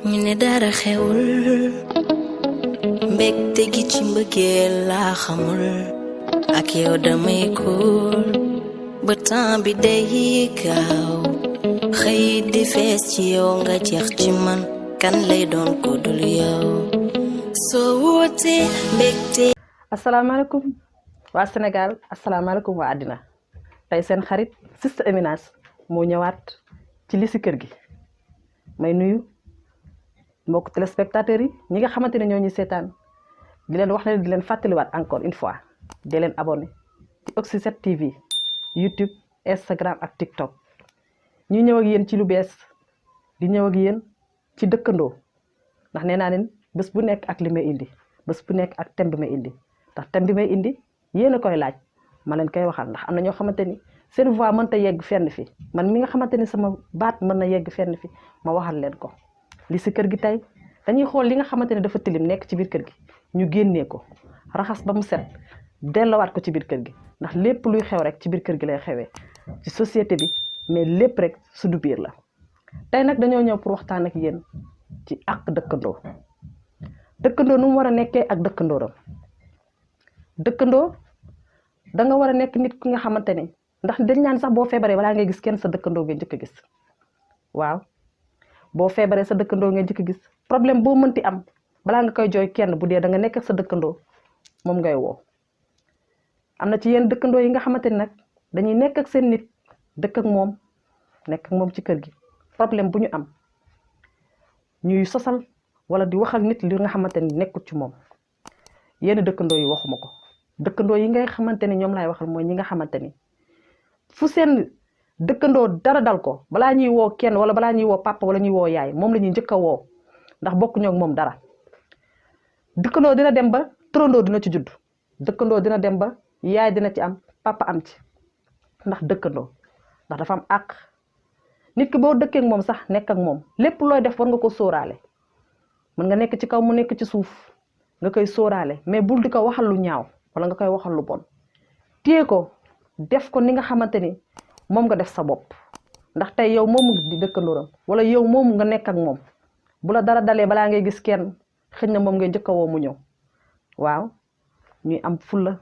ñu ne dara xewul mbégte gi ci mbëggeel laa xamul ak yow damay kuul ba temps bi day gaaw xëy di fees ci yow nga jeex ci man kan lay doon ko dul yow soo wootee mbégte. asalaamaaleykum waa Sénégal asalaamaaleykum waa àddina tey seen xarit Sista Eminence moo ñëwaat ci li si kër gi may nuyu mbokk téléspectateurs yi ñi nga xamante ne ñoo ñu seetaan di leen wax ne di leen fàttaliwaat encore une fois di leen abonné ci Oxy 7 TV YouTube Instagram ak TikTok ñu ñëw ak yéen ci lu bees di ñëw ak yéen ci dëkkandoo ndax nee naa leen bés bu nekk ak li may indi bés bu nekk ak thème bi may indi ndax thème bi may indi yéen a koy laaj ma leen koy waxal ndax am na ñoo xamante ni seen voix mënta yegg fenn fi man mi nga xamante ni sama baat mën na yegg fenn fi ma waxal leen ko li si kër gi tey dañuy xool li nga xamante ne dafa tilim nekk ci biir kër gi ñu génnee ko raxas ba mu set dellowaat ko ci biir kër gi ndax lépp luy xew rek ci biir kër gi lay xewee ci société bi mais lépp rek suñu biir la tey nag dañoo ñëw pour waxtaan ak yéen ci àq dëkkandoo dëkkandoo nu mu war a nekkee ak dëkkandooram dëkkandoo da nga war a nekk nit ki nga xamante ni ndax dañ naan sax boo feebaree balaa ngay gis kenn sa dëkkandoo ngay njëkk a gis waaw boo feebaree sa dëkkandoo ngay njëkk a gis problème boo mënti am balaa nga koy jooy kenn bu dee da nga nekk ak sa dëkkandoo moom ngay woo am na ci yenn dëkkandoo yi nga xamante ni nag dañuy nekk ak seen nit dëkk ak moom nekk ak moom ci kër gi problème bu ñu am ñuy sosal wala di waxal nit li nga xamante ni nekkul ci moom yenn dëkkandoo yi waxuma ko dëkkandoo yi ngay xamante ni ñoom laay waxal mooy ñi nga xamante ni fu seen dëkkandoo dara dal ko balaa ñuy woo kenn wala balaa ñuy woo papa wala ñuy woo yaay moom la ñuy njëkk a woo ndax bokk ñoo ak moom dara dëkkandoo dina dem ba turandoo dina ci judd dëkkandoo dina dem ba yaay dina ci am papa am ci ndax dëkkandoo ndax dafa am àq nit ki boo dëkkee ak moom sax nekk ak moom lépp looy def war nga ko sóoraale mën nga nekk ci kaw mu nekk ci suuf nga koy sóoraale mais bul di ko waxal lu ñaaw wala nga koy waxal lu bon téye ko def ko ni nga xamante ni moom nga def sa bopp ndax tey yow moomu di dëkkandooram wala yow moomu nga nekk ak moom bu la dara dalee balaa ngay gis kenn xëy na moom ngay njëkk a woo mu ñëw waaw ñuy am fulla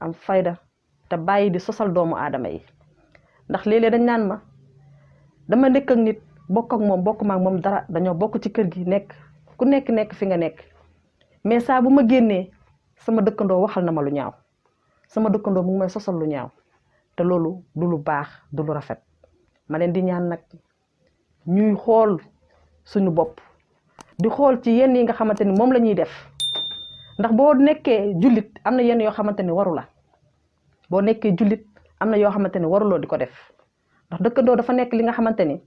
am fayda te bàyyi di sosal doomu aadama yi ndax léeg-léeg dañ naan ma dama nekk ak nit bokk ak moom bokk ma ak moom dara dañoo bokk ci kër gi nekk ku nekk fi nga nekk mais saa bu ma génnee sama dëkkandoo waxal na ma lu ñaaw sama dëkkandoo mu ngi may sosal lu ñaaw te loolu du lu baax du lu rafet ma leen di ñaan nag ñuy xool suñu bopp di xool ci yenn yi nga xamante ni moom la ñuy def ndax boo nekkee jullit am na yenn yoo xamante ni waru la boo nekkee jullit am na yoo xamante ni waruloo di ko def ndax dëkkandoo dafa nekk li nga xamante ni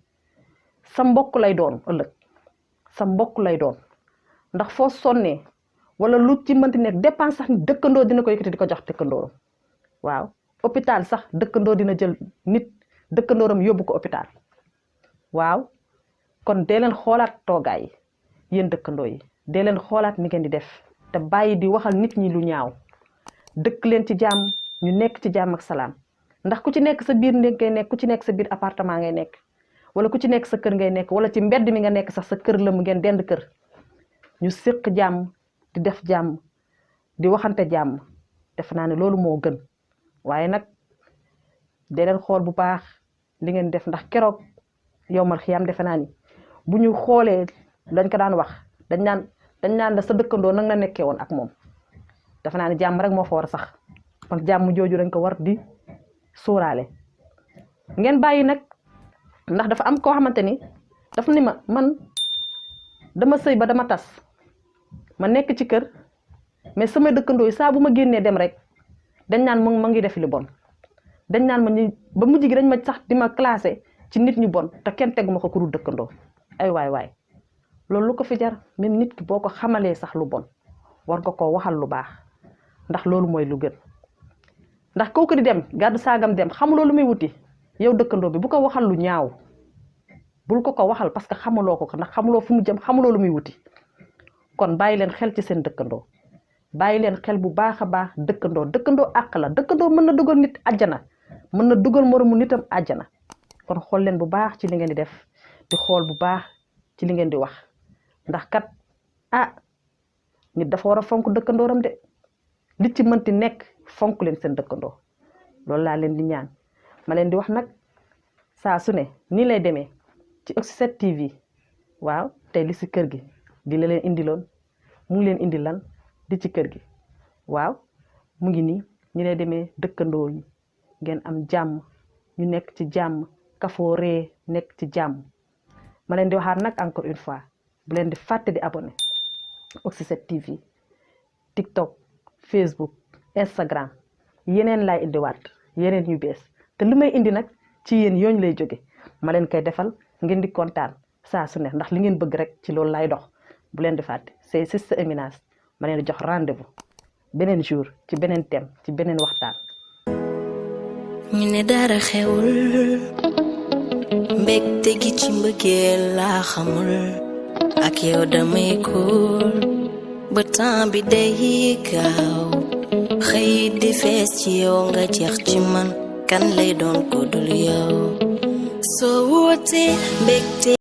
sa mbokk lay doon ëllëg sa mbokk lay doon ndax foo sonnee wala lu ci mënti nekk dépense sax dëkkandoo dina ko yëkkati di ko jox dëkkandooram waaw hôpital sax dëkkandoo dina jël nit dëkkandooram yóbbu ko hôpital waaw kon dee leen xoolaat toogaay yi yéen dëkkandoo yi dee leen xoolaat ni ngeen di def te bàyyi di waxal nit ñi lu ñaaw dëkk leen ci jàmm ñu nekk ci jàmm ak salaam ndax ku ci nekk sa biir néeg ngay nekk ku ci nekk sa biir appartement ngay nekk wala ku ci nekk sa kër ngay nekk wala ci mbedd mi nga nekk sax sa kër la mu ngeen dend kër ñu séq jàmm di def jàmm di waxante jàmm def naa ne loolu moo gën waaye nag dee leen xool bu baax li ngeen def ndax keroog yowmal xiyaam defe naa ni bu ñu xoolee dañ ko daan wax dañ naan la sa dëkkandoo nag na nekkee woon ak moom defe naa ni jàmm rek moo fa war a sax kon jàmm jooju dañ ko war di sóoraale ngeen bàyyi nag ndax dafa am koo xamante ni daf ni ma man dama sëy ba dama tas ma nekk ci kër mais sama dëkkandoo yi saa bu ma génnee dem rek dañ naan ma ngi def li bon dañ naan ma ba mujj gi dañ ma sax di ma classé ci nit ñu bon te kenn teguma ko ku dul dëkkandoo ay waay loolu lu ko fi jar même nit ki boo ko xamalee sax lu bon war nga koo waxal lu baax ndax loolu mooy lu gën ndax kooku di dem gàddu saagam dem xamuloo lu muy wuti yow dëkkandoo bi bu ko waxal lu ñaaw bul ko waxal parce que xamuloo ko ndax xamuloo fu mu jëm xamuloo lu muy wuti kon bàyyi leen xel ci seen dëkkandoo bàyyi leen xel bu baax a baax dëkkandoo àq la dëkkandoo mën na dugal nit àjjana mën na dugal moromu nitam àjjana kon xool leen bu baax ci li ngeen di def di xool bu baax ci li ngeen di wax ndax kat nit dafa war a fonk dëkkandooram de li ci mënti nekk fonk leen seen dëkkandoo loolu laa leen di ñaan ma leen di wax nag saa su ne nii lay demee ci Oxy7 TV waaw tey li si kër gi di la leen indiloon mu ngi leen indi lan di ci kër gi waaw mu ngi nii ñi lay demee dëkkandoo yi ngeen am jàmm ñu nekk ci jàmm kafoo ree nekk ci jàmm ma leen di waxaat nag encore une fois bu leen di fàtte di abonné Oxy7 TV TikTok Facebook Instagram yeneen laay indiwaat yeneen yu bees te lu may indi nag ci yéen yooñu lay jóge ma leen koy defal ngeen di kontaan saa su ne ndax li ngeen bëgg rek ci loolu lay dox bu leen di fàtte c'est Sister Eminence ma leen di jox rendez-vous beneen jour ci beneen thème ci beneen waxtaan. ñu ne dara xewul mbégte gi ci mbëggeel laa xamul ak yow damay kuul ba temps bi day gaaw xëy di fees ci yow nga jeex ci man kan lay doon ko dul yow soo wootee mbégte